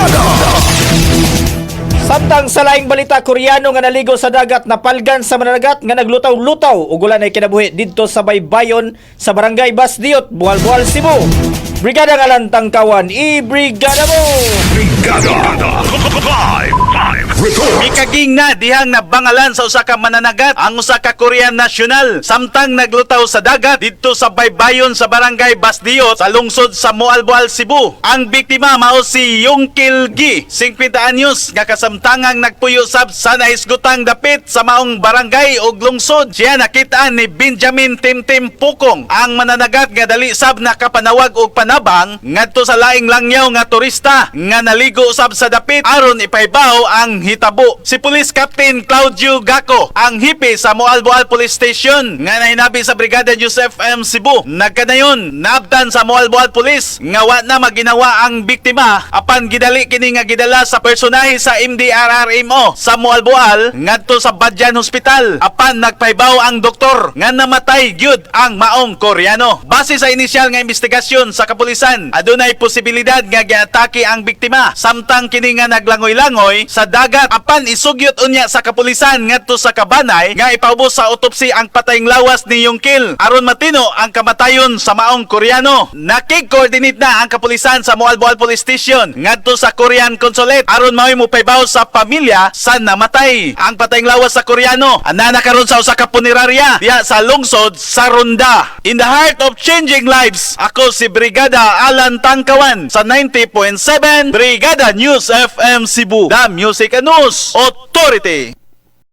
Brigada. Samtang sa laing balita, Koreano nga naligo sa dagat napalgan sa mananagat nga naglutaw-lutaw ug wala nay kinabuhi didto sa baybayon sa Barangay Basdiot, Bualboal, Cebu. Brigada Alan Tangkawan, i-brigada mo! Brigada. Live. Live. Report. Mikaging na dihang nabangalan sa usa ka mananagat ang usa ka Korean national samtang naglutaw sa dagat didto sa baybayon sa Barangay Basdiot sa lungsod sa Moalboal, Cebu. Ang biktima mao si Yungkil Gi, 50 anyos, nga kasamtangang nagpuyo sab sa nahisgutang dapit sa maong barangay ug lungsod. Siya nakitaan ni Benjamin Timtim Pukong, ang mananagat nga dali sab nakapanawag og panabang ngadto sa laing langyaw nga turista nga naligo sab sa dapit aron ipahibaw ang hitabo. Si Police Captain Claudio Gaco, ang hepe sa Moalboal Police Station, nga nahinabi sa Brigada News FM Cebu. Nagkanayon, naabtan sa Moalboal Police nga wa na maginawa ang biktima, apan gidali kini nga gidala sa personahe sa MDRRMO sa Moalboal ngadto sa Badyan Hospital. Apan nagpahibaw ang doktor nga namatay gyud ang maong Koreano. Base sa inisyal nga investigasyon sa kapulisan, adunay posibilidad nga giatake ang biktima samtang kini nga naglangoy-langoy sa dagat, apan isugyot unya sa kapulisan ngadto sa Kabanay nga ipaubos sa autopsy ang patayng lawas ni Yungkil aron matino ang kamatayon sa maong Koreano. Nakig-coordinate na ang kapulisan sa Moalboal Police Station ngadto sa Korean Consulate aron mao'y mopahibaw sa pamilya sa namatay. Ang patayng lawas sa Koreano ana na karon sa usa ka punerarya diha sa lungsod sa Ronda. In the heart of changing lives, ako si Brigada Alan Tangkawan sa 90.7 Brigada News FM Cebu. The Music and News Authority.